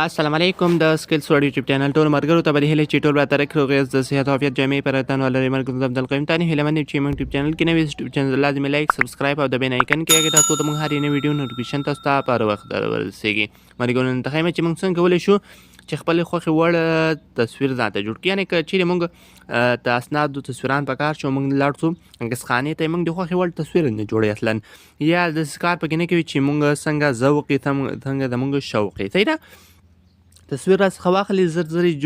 السلام علیکم د سکیلز ورلډ یوټیوب چینل ټول مرګرو ته به هیله چې ټول به ترک روغ یاست، د صحت او عافیت جامې پر تن ولرئ. مرګرو د عبدالقیوم تاني هیله مند یم چې موږ یوټیوب چینل کې نوی یوټیوب چینل لازم لایک، سبسکرایب او د بیل آیکن کې هغه تاسو ته موږ هرې نوې ویډیو نوټیفیکیشن تاسو ته پر وخت ورسیږي. مرګرو، نن ته ښیم چې موږ څنګه کولی شو چې خپل خوښې وړ تصویر ځان ته جوړ کړو، یعنې که چیرې موږ د اسنادو تصویران په کار شو، موږ لاړ شو انګسخانې ته، موږ د خوښې وړ تصویر نه جوړوي اصلا، یا داسې کار پکې نه کوي چې موږ څنګه ذوق یې، څنګه زموږ شوق یې. صحیح ده، تصویر را څخه واخلي، زر زر یې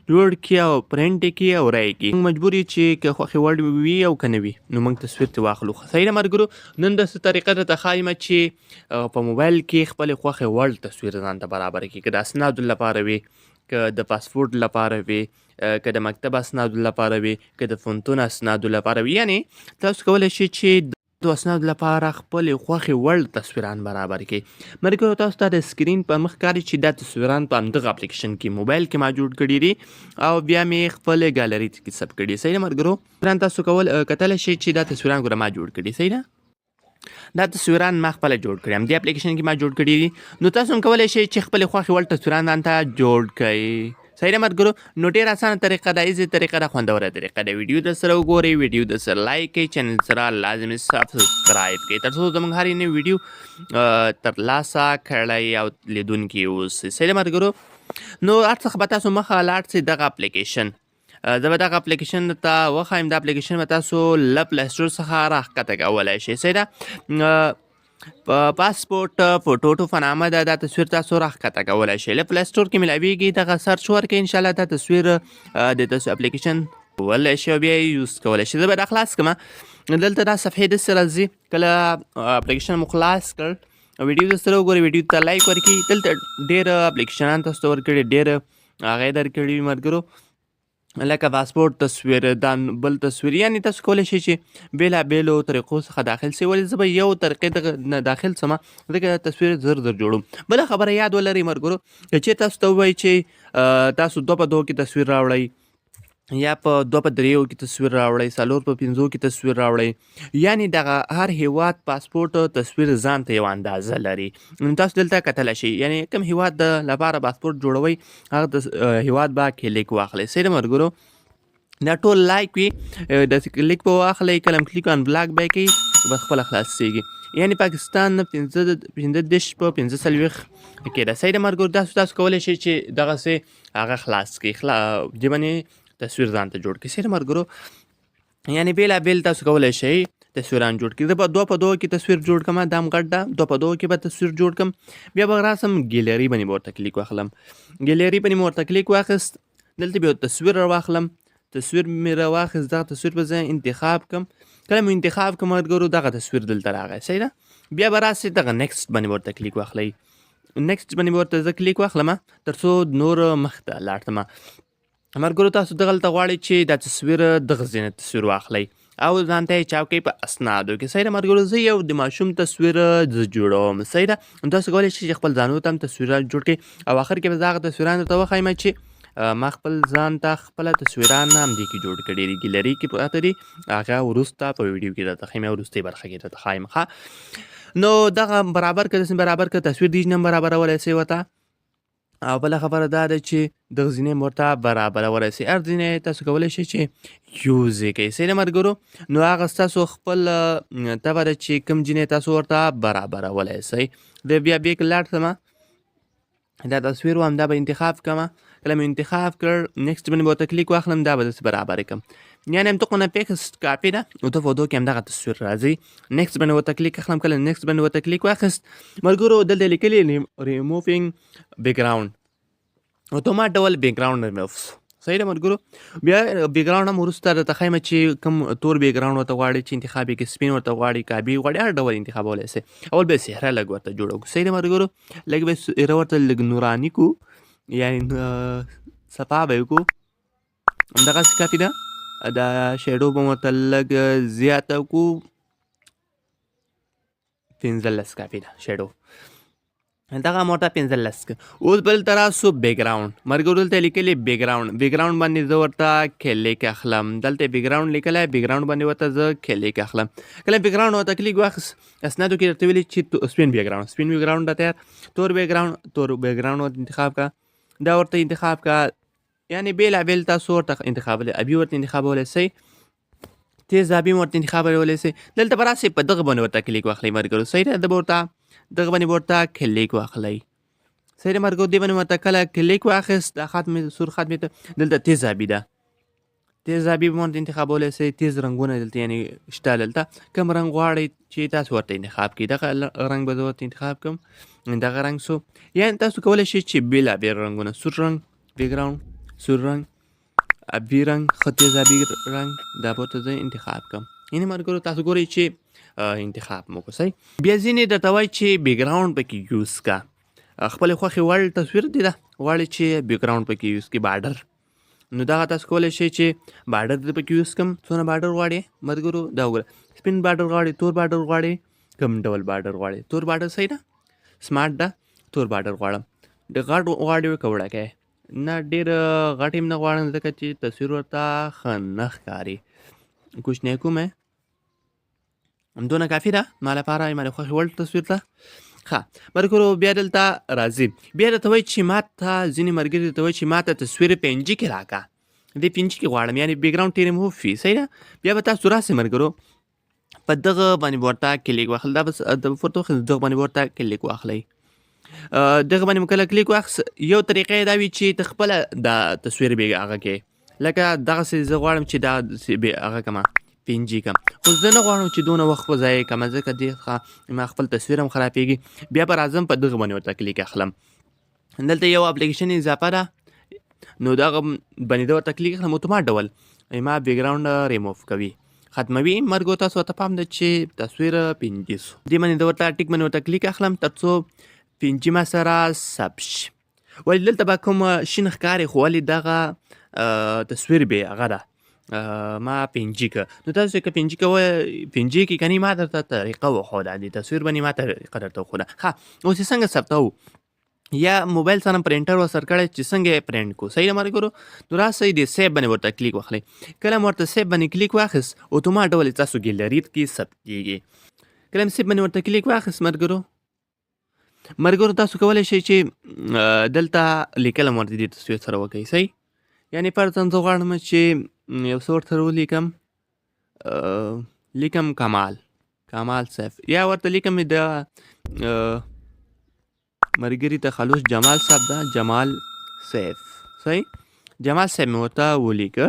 جوړ کړي او پرنټ یې کړي او رایې کړي. موږ مجبور یو چې که خوښې وړ وي او که نه وي، نو موږ تصویر ترې واخلو. صحیح ده ملګرو، نن داسې طریقه درته ښایم چې په موبایل کې خپلې خوښې وړ تصویر ځان ته برابر کړي، که د اسنادو لپاره وي، که د پاسپورټ لپاره وي، که د مکتب اسنادو لپاره وي، که د پوهنتون اسنادو لپاره وي، یعنې تاسو کولی شئ چې د اسنادو لپاره خپلې خوښې وړ تصویران برابر کړئ. ملګرو، تاسو ته د سکرین پر مخ ښکاري چې دا تصویران په همدغه اپلیکیشن کې موبایل کې ما جوړ کړي دي او بیا مې خپل ګالري کې ثبت کړي. صحیح ده ملګرو، تصویران تاسو کول کتلی شئ چې دا تصویران ګوره ما جوړ کړي. صحیح ده، دا تصویران ما خپله جوړ کړي، همدې اپلیکیشن کې ما جوړ کړي دي. نو تاسو هم کولی شئ چې خپلې خوښې وړ تصویران ځان ته جوړ کړئ. صحیح ده ملګرو، نو ډېره اسانه طریقه ده، ایزي طریقه ده، خوندوره طریقه ده. ویډیو در سره وګورئ، ویډیو در سره لایک کړئ، چینل سره لازم سبسکرایب کړئ، تر څو زموږ هرې نوې ویډیو تر لاسه کړئ او لیدونکي اوسئ. صحیح ده ملګرو، نو هر څه به تاسو مخه لاړ سئ دغه اپلیکیشن، زه به دغه اپلیکیشن ته وښایم. دا اپلیکیشن به تاسو له پلی سټور څخه راښکته کولی شئ. صحیح ده، په پاسپورټ فوټو ټو په نامه ده، دا تصویر تاسو راښکته کولی شئ، له پلی سټور کې میلاویږي. دغه سرچ ورکړئ، انشاءالله دا تصویر د تاسو اپلیکیشن کولی شئ او بیا یې یوز کولی شئ. زه به دا خلاص کړم. دلته دا صفحې داسې راځي. کله اپلیکیشن مو خلاص کړ، ویډیو در سره وګورئ، ویډیو ته لایک ورکړئ. دلته ډېر اپلیکیشنان تاسو ته ورکړي، ډېر هغه یې درکړي وي ملګرو، لکه پاسپورت تصویر، دا بل تصویر، یعنی تاسو کولی شئ چې بېلابېلو طریقو څخه داخل شئ. ولې زه به یو طریقې دغه نه داخل سم، ځکه تصویر زر زر جوړوم. بله خبره یاد ولرئ ملګرو، که چېرې تاسو ته ووایي چې تاسو دوه په دوه کې تصویر راوړئ، یا په دوه په دریو کې تصویر راوړئ، څلور په پنځو کې تصویر راوړئ، یعنی دغه هر هیواد پاسپورت تصویر ځان ته یو اندازه لري. نو تاسو دلته کتلی شئ، یعنی کوم هیواد د لپاره پاسپورت جوړوئ، هغه د هیواد به کلیک واخلئ. صحیح ده ملګرو، دا ټول لایک وي، داسې کلیک به واخلئ، کله هم کلیک آن بلاک به یې کوي، به خپله خلاصېږي. یعنی پاکستان 35 په 45 کې ده. صحیح ده ملګرو، تاسو کولی شئ چې دغسې هغه خلاص کړئ، دې باندې تصویر ځان ته جوړ کړئ. صحیح ده ملګرو، یعنی بېلابېل تاسو کولی شئ تصویران جوړ کړئ. زه به دوه په دوه کې تصویر جوړ کړم، دا هم غټ ده، دوه په دوه کې به تصویر جوړ کړم. بیا به راسم ګیلری باندې به ورته کلیک واخلم، ګیلری باندې مې ورته کلیک واخیست، دلته بیا تصویر راواخلم، تصویر مې راواخیست، دغه تصویر به زه انتخاب کړم. کله مې انتخاب کړم ملګرو، دغه تصویر دلته راغی. صحیح ده، بیا به راسئ دغه نیکسټ باندې به ورته کلیک واخلئ، نیکسټ باندې به ورته زه کلیک واخلم تر څو نور مخته لاړ شم. ملګرو، تاسو دغلته غواړئ چې دا تصویر دغه ځای نه تصویر واخلئ او ځان ته یې چاپ کړئ په اسنادو کې. صحیح ده ملګرو، زه یو د ماشوم تصویر زه جوړوم. صحیح ده، نو تاسو کولی شئ چې خپل ځانو ته هم تصویران جوړ کړئ او اخر کې به زه هغه تصویران درته وښایم چې ما خپل ځان ته خپله تصویران هم دې کې جوړ کړي دي، ګیلري کې پراته دي، هغه وروسته په ویډیو کې درته ښیم، وروستۍ برخه کې درته ښایم. ښه، نو دغه برابر کړه، داسې برابر کړه، تصویر دې نه برابرولی شئ ورته. او بله خبره دا ده چې دغه ځینې هم ورته برابرولی شئ، هر ځینې تاسو کولی شئ چې یوز یې کړئ. صحیح ده ملګرو، نو هغه ستاسو خپل تبه ده چې کوم ځینې تاسو ورته برابرولی شئ. د بیا بیک لاړ شم، دا تصویر و، همدا به انتخاب کړم. کله مې انتخاب کړ، نیکسټ باندې به ورته کلیک واخلم، دا به داسې برابر کړم، یعنې همدغه فکس کاپي ده او د فوټو کې همدغه تصویر راځي. نیکسټ باندې ورته کلیک اخلم، کله نیکسټ باندې ورته کلیک واخیست ملګرو، دلته لیکلي ریموفینګ بیکګراوند، اتومات ډول بیکګراوند ریموف. صحیح ده ملګرو، بیا بیکګراوند هم وروسته درته ښایم چې کوم تور بیکګراوند ورته غواړي چې انتخاب یې کړي، سپین ورته غواړي، کابي غواړي، هر ډول انتخابولی شئ. اول به څهره لږ ورته جوړه کړو. صحیح ده ملګرو، لږ به څهره ورته لږ نوراني کړو، یعنې صفا به یې کړو، همدغسې کافي ده. دا شیډو به ورته لږ زیاته کړو، 15 کافي ده شیډو. دغه مو ورته 15 ک. اوس بل ته راسو، بیکګراوند مرګرو. دلته لیکلی بیکګراوند، بیکګراوند باندې زه ورته کلیک اخلم. دلته بیکګراوند لیکلی، بیکګراوند باندې ورته زه کلیک اخلم. کله بیکګراوند ورته کلیک واخیست، اسنادو کې درته ویلي چې سپین بیکګراوند، سپین بیکګراوند تیار، تور بیکګراوند، تور بیکګراوند ورته انتخاب کا، دا ورته انتخاب کا. یعنی بېلابېل تاسو ورته انتخابولی، ابي ورته انتخابولی سئ، تیز ابي هم ورته انتخابولی سئ. دلته به راسئ، په دغه باندې ورته کلیک واخلئ ملګرو. صحیح ده، د به ورته دغه باندې ورته کلیک واخلئ. صحیح ده ملګرو، دې باندې ورته کله کلیک واخیست، دا خط مې سور خط مې ته دلته تیز ابي ده، تیز ابي به ورته انتخابولی سئ. تیز رنګونه دلته یعنی شته، دلته کوم رنګ غواړئ چې تاسو ورته انتخاب کړئ، دغه رنګ به زه ورته انتخاب کړم. دغه رنګ سو. یعنی تاسو کولی شئ چې بېلابېل رنګونه، سور رنګ بیکګراوند، سور رنګ، ابي رنګ، ښه تیز ابي رنګ، دا به ورته زه انتخاب کړم. یعنی ملګرو تاسو ګورئ چې انتخاب مو کړو. صحیح، بیا ځینې درته وایي چې بیکګراوند پکې یوز کا، خپلې خوښې وړ تصویر دی، ده غواړي چې بیکګراوند پکې یوز کړي، بارډر. نو دغه تاسو کولی شئ چې بارډر دې پکې یوز کړم. څونه بارډر غواړي ملګرو؟ دا وګوره، سپین بارډر غواړي، تور بارډر غواړي، کوم ډول بارډر غواړي؟ تور بارډر صحیح ده، سمارټ ده، تور بارډر غواړم. د غټ غواړي که وړوکی؟ نه، ډېر غټ هم نه غواړم، ځکه چې تصویر ورته ښه نه ښکاري. کوچنی کوم همدونه کافي ده ما لپاره، ما د خوښې وړ تصویر ته. ښه ملګرو، بیا دلته راځي، بیا درته وایي چې ما ته ځینې ملګري درته وایي چې ما ته تصویر PNG کې راکړه، دې PNG کې غواړم، یعنې بیکګراوند ټې ریموو وي. صحیح ده، بیا به تاسو راسئ ملګرو، په دغه باندې به ورته کلیک واخلئ. دا بس د ورته واخلئ، دغه باندې به ورته کلیک واخلئ. دغه باندې مو کله کلیک واخیست، یو طریقه یې دا وي چې ته خپله دا تصویر به هغه کې، لکه دغسې زه غواړم چې دا به هغه کړم، PNG کړم، خو زه نه غواړم چې دونه وخت به ضایع کړم، ځکه دې څخه ما خپل تصویر هم خرابېږي. بیا به راځم په دغه باندې ورته کلیک اخلم. دلته یو اپلیکیشن اضافه ده، نو دغه باندې ورته کلیک اخلم، اتومات ډول ما بیکګراوند ریموف کوي، ختموي. مرګو تاسو ته پام ده چې تصویر PNG سو. دې باندې د ورته ټیک باندې ورته کلیک اخلم ترڅو PNG ما سره ثبت شي. ولې دلته به کوم شین ښکاري، خو ولې دغه تصویر به هغه ده، ما PNG که. نو تاسو که PNG کوئ، PNG کې کني ما درته طریقه وښوده، دې تصویر باندې ما طریقه درته وښوده. ښه اوس یې څنګه ثبتوو؟ یا موبایل سره پرنټر ورسره کړی چې څنګه یې پرنټ کو. صحیح ده ملګرو، نو راسئ دې save باندې ورته کلیک واخلئ. کله مو ورته save باندې کلیک واخیست، اتومات ډول یې تاسو ګیلري کې ثبت کیږي. کله مې save باندې ورته کلیک واخیست ملګرو تاسو کولی شئ چې دلته لیکل هم ورته دې تصویر سره وکړئ. صحیح، یعنې فرضاً زه غواړم چې یو څه ورته ولیکم، لیکم کمال، کمال صاحب، یا ورته لیکم د ملګري تخلص جمال صاحب ده، جمال صاحب. صحیح، جمال صاحب مې ورته ولیکه.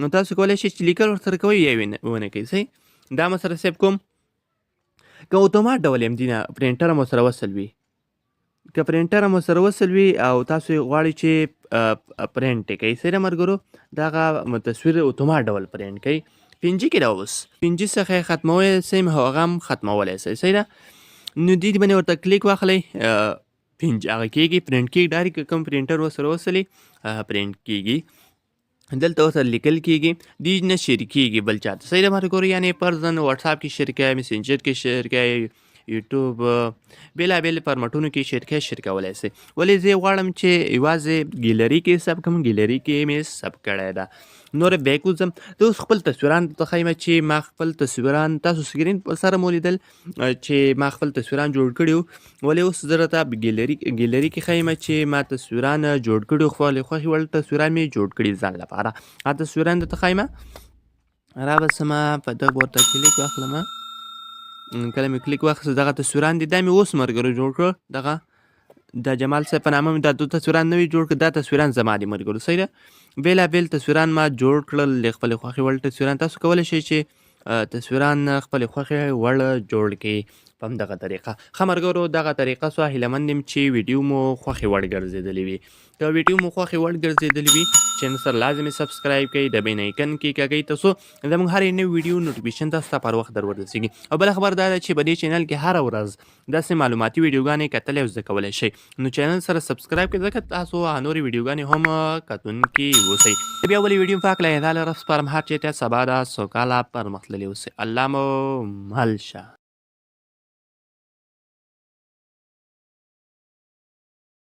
نو تاسو کولی شئ چې لیکل ورسره کوئ یا ونه کوئ. صحیح، دا مو سره save کوم. که اتومات ډول یم دینه پرنټر مو سره وصل وي، که پرنټر مو سره وصل وي او تاسو غواړئ چې پرنټ یې کوئ. صحیح ده ملګرو، دغه تصویر اتومات ډول پرنټ کوي. PNG کې ده، اوس PNG څخه یې ختمولی سئ، هغه هم ختمولی سئ. صحیح ده، نو دې باندې ورته کلیک واخلئ، PNG هغه کېږي، پرنټ کېږي ډایرکټ. که کوم پرنټر ورسره وصلي، پرنټ کېږي. دلته ورسره لیکل کېږي، دې نه شریک کېږي بل چاته. صحیح ده ملګرو، یعنې فرضاً واتساپ کې شریک کړئ، میسنجر کې شریک کړئ، یوټیوب، بېلابېل فارمټونو کې شریک کړئ، شریکولی سئ. ولې زه غواړم چې یوازې ګیلري کې ثبت کړم، ګیلري کې مې ثبت کړی ده. نور بیک وځم، زه اوس خپل تصویران درته ښیم چې ما خپل تصویران، تاسو سکرین په سره مو لیدل چې ما خپل تصویران جوړ کړي وو. ولې اوس زه درته ګیلري کې ښیم چې ما تصویران جوړ کړي وو، خپلې خوښې وړ تصویران مې جوړ کړي ځان لپاره. هغه تصویران درته ښیم، را به سمه په دغه ورته کلیک واخلم. کله مې کلیک واخیست، دغه تصویران دي، دا مې اوس ملګرو جوړ کړ. دغه د جمال صاحب په نامه مې دا دوه تصویران نوي جوړ کړل، دا تصویران زما دي ملګرو. صحیح ده، بېلابېل تصویران ما جوړ کړل د خپلې خوښې وړ تصویران. تاسو کولی شئ چې تصویران خپلې خوښې وړ جوړ کړئ په همدغه طریقه. ښه ملګرو، دغه طریقه سوه. هیله مند یم چې ویډیو مو خوښې وړ ګرځېدلې وي. که ویډیو مو خوښې وړ ګرځېدلې وي، چینل سره لازمې سبسکرایب کړئ، د بیل ایکن کې کاږئ ترڅو زموږ هرې نوې ویډیو نوټیفیکیشن تاسو ته پر وخت در ورسېږي. او بله خبره دا ده چې په دې چینل کې هره ورځ داسې معلوماتي ویډیوګانې کتلی او زده کولی شئ. نو چینل سره سبسکرایب کړئ، ځکه تاسو هغه نورې ویډیوګانې هم کتونکي اوسئ. بیا ولې ویډیو په هکله یې دا لره سپارم، هر چېرته سبا ده سوکاله پرمختللي اوسئ. الله مو مل شه.